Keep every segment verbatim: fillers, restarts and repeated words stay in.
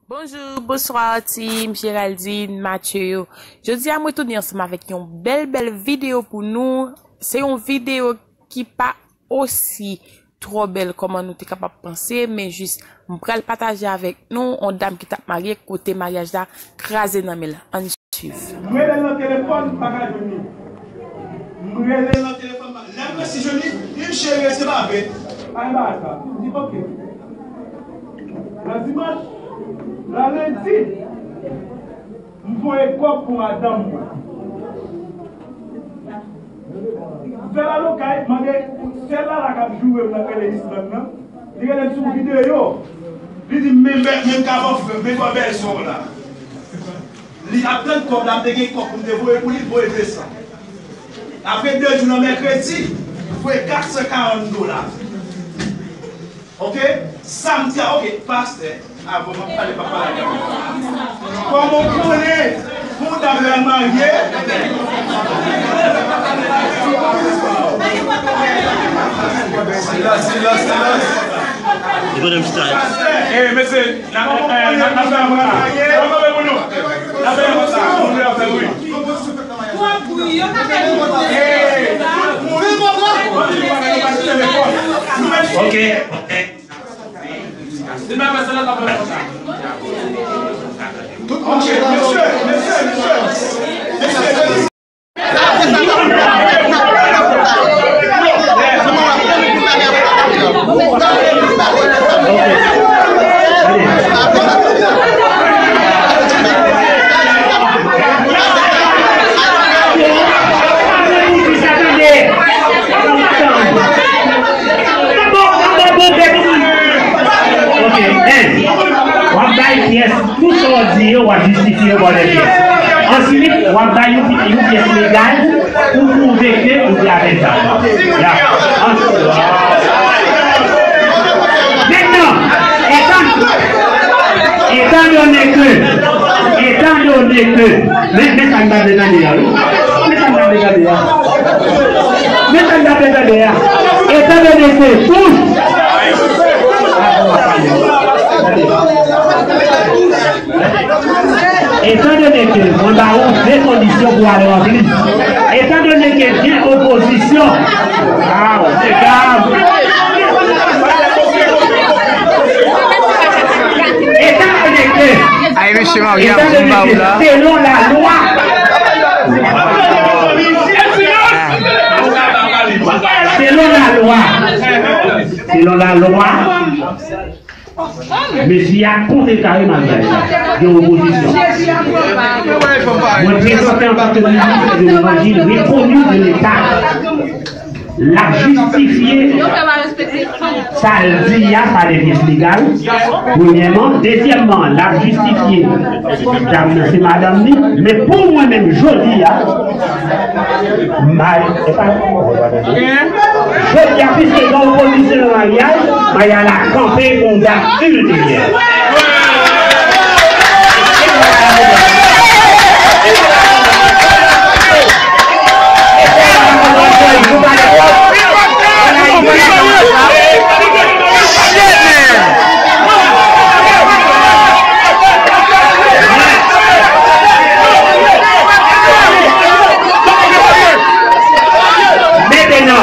Bonjou, bonswa, team Géraldine, Mathieu yo. Jodi a, mwen retounen ansanm avèk yon bèl, bèl videyo pou nou. Se yon videyo ki pa osi twò bèl kòman nou te kapab panse, men jis m pral pataje avèk nou yon dam ki t ap marye, kote maryaj la kraze nan men l. Ann swiv. M rele l nan telefòn, m pa ka jwenn li. M rele l nan telefòn, m pa, lè m resi jwenn li, li di m, "Cheri, se pa vre." Ay, ba sa. M di, "Ok." Nan dimanch, nan lendi, m voye kòb pou madanm mwen. M fè l al okay, mande sè Lala k ap joure m nan k rele Islande nan. Li rele m sou videyo. Li di m, "Men, men, men m ka ba w frè, men bò bèl sè w la." Li ap tann kòb la, m te gen kòb pou m te voye pou li, m voye de san. Apre de jou nan mèkredi, m voye kat san karant dola. Ok? Samdi a, ok, pastè, avan m ap pale, m ap pale avè w. Kòman w konnen pou w ta pral marye? Silans, silans, silans. Li konnen m style. Pastè, eh, mesye, n ap, eh, n ap, n ap fè yon konsa. N ap fè yon konsa. N ap fè yon konsa. Moun yo ap fè wi. Ok, ok. Ok, en, w ap bay pyès, tout sa w di yo, w ap jistifye yo bò de pyès. Answit, w ap bay yon, yon pyès legal pou pwouve ke ou te avèk zam. Ya. Answit, mentnan, etan, etan done ke, etan done ke, men, men sa m ta vle tande a, wi. Men sa m ta vle tande a. Men sa m ta vle tande a. Etan done ke tout Etan done ke mwen ba ou de kondisyon pou ale anplis, etan done ke gen opozisyon, ah, se grav. Etan done ke, Ay, mesye Maria, etan done ke, selon lalwa, selon lalwa, selon lalwa, mesye a kontrkare maryaj la. Gen opozisyon. Mwen prezante antanke minis de levanjil rekoni de Leta. L ap jistifye sa l di a pa de pyès legal, premyèman. Dezyèmman, l ap jistifye dam nan se madanm li. Men pou mwen menm, jodi a, May, e pa, jodi a, piske gen opozisyon nan maryaj, maryaj la kanpe pou yon dat ilteryè. Mentnan, mentnan,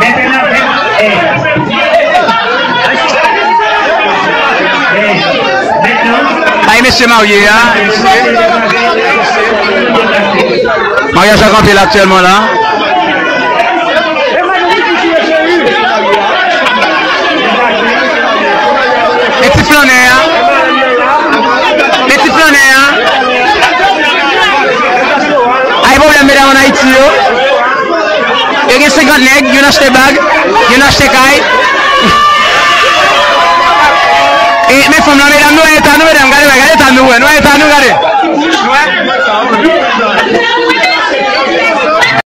mentnan, Ay, mesye marye a, mesye. Maryaj la kanpe la aktyèlman la. Men ti flannè a. Men ti flannè a. Ay, pwoblèm medam ann Ayiti yo. Yo gen senkant nèg, youn achte bag, youn achte kay. E, men fanm lan, medam, nou wè eta nou, medam, gade, gade eta nou, wè, nou wè eta nou, gade.